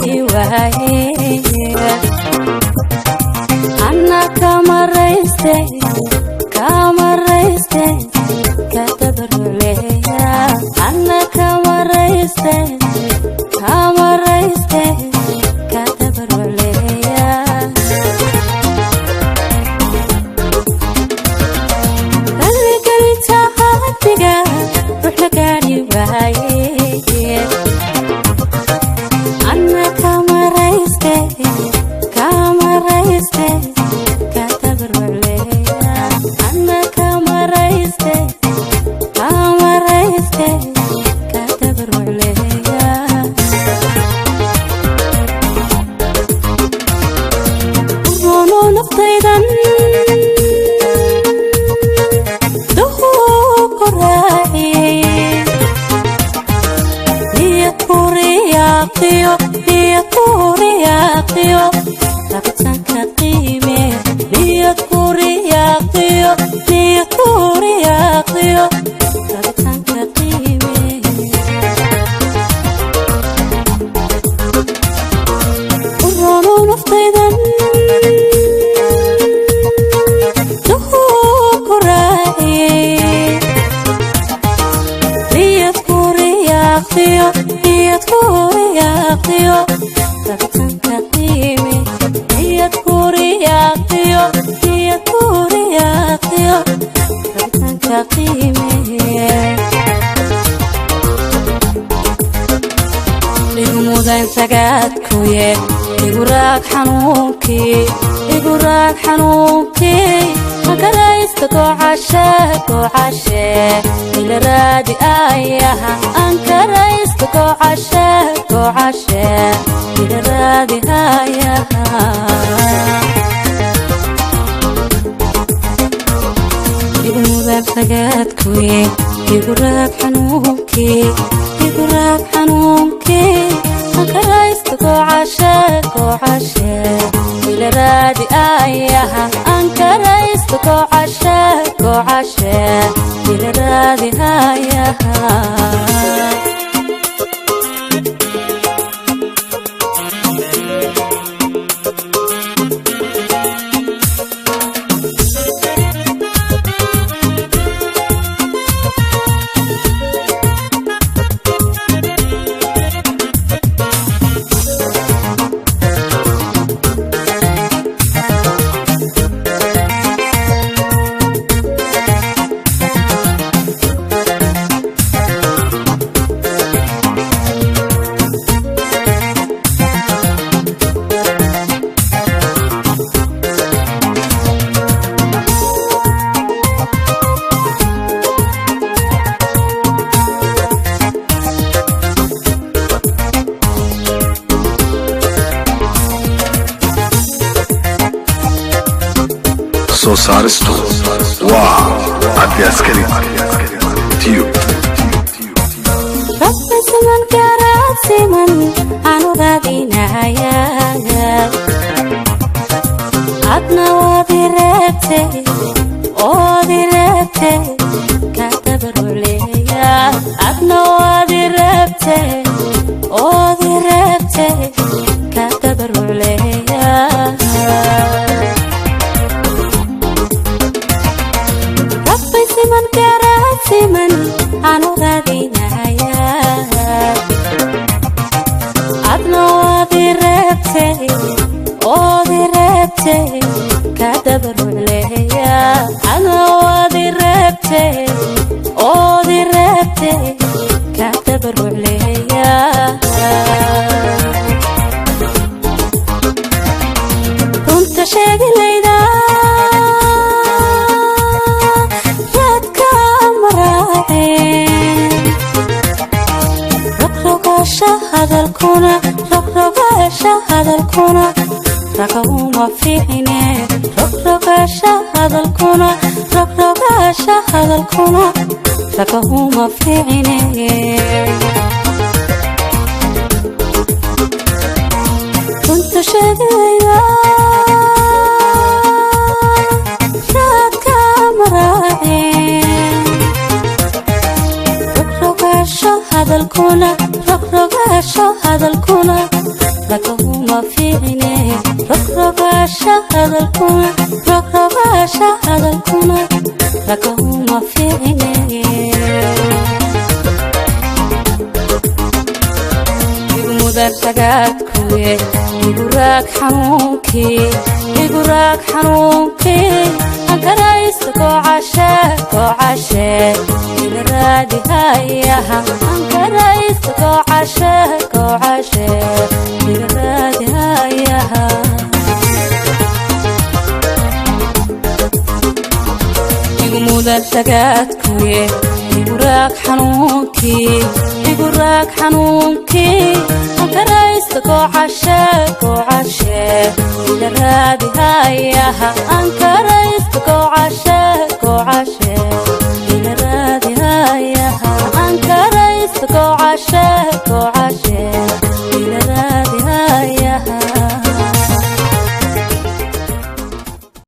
gaadhi waaye. Anna kamarayste, kamarayste, katabaruleya. Anna kamarayste, kamarayste, katabaruleya. Ralligelinta hadiga ruux la gaadhi waaye. Anna kamarayste, kamarayste, katabaruleya. Anna kamarayste, kamarayste, katabaruleya. Urono naftaydan duhuu ku raaciyey, niyad ku riyaaqiyo, niyad ku riyaaqiyo, rabitaanka qiime. Niyad ku riyaaqiyo, niyad ku riyaaqiyo, rabitaanka qiime. Urono naftaydan duhuu ku raaciyey, niyad ku riyaaqiyo, niyad ku riyaaqiyo, rabitaanka qiime. Niyad ku riyaaqiyo, niyad ku riyaaqiyo, rabitaanka qiime. Igu mudan sagaadkuye, igu raag xanuunkii, igu raag xanuunkii. Ankaraysta gocashe, gocashe, ila raadi ayaha. Ankaraysta gocashe, gocashe, ila raadi ayaha. Igu mudan sagaadkuye, igu raag xanuunkii, igu raag xanuunkii. Ankaraysta gocashe, gocashe, ila raadi ayaha. Ankaraysta gocashe, gocashe, ila raadi ayaha. Soo saaristu waa Cabdi Askari Tube. Rabbi siman garaad siman aanu raadinaya, adna waad i reebtay, ood i reebtay, katabaruleya. Adna waad i reebtay, ood i reebtay, katabaruleya. Rabbi siman garaad siman aanu raadinaya, adna waad i reebtay, ood i reebtay, kadabaruleya. Adna waad i reebtay, ood i reebtay, kadabaruleya. Runta sheegilayda raadka maraaceen, rogrogasha hadalkuna, rogrogasha hadalkuna raga uma fiicine. Rogrogasha hadalkuna, rogrogasha hadalkuna raga uma fiicine. Runta sheegayda raadka maraaceen, rogrogasho hadalkuna, rogrogasho hadalkuna Ragahuma fiicne, rogrogaasha hadalkuna, rogrogaasha hadalkuna ragahuma fiicne. Igu mudan ragaadkuye, igu raag xanuunkii, igu raag xanuunkii ankaraysta goocashe, goocashe ila raadi hayaha, ankaraysta goocashe, goocashe ila raadi hayaha. Igu mudan ragaadkuye, igu raag xanuunkii, igu raag xanuunkii ankaraysta goocashe, goocashe ila raadi hayaha, ankaraysta goocashe, goocashe.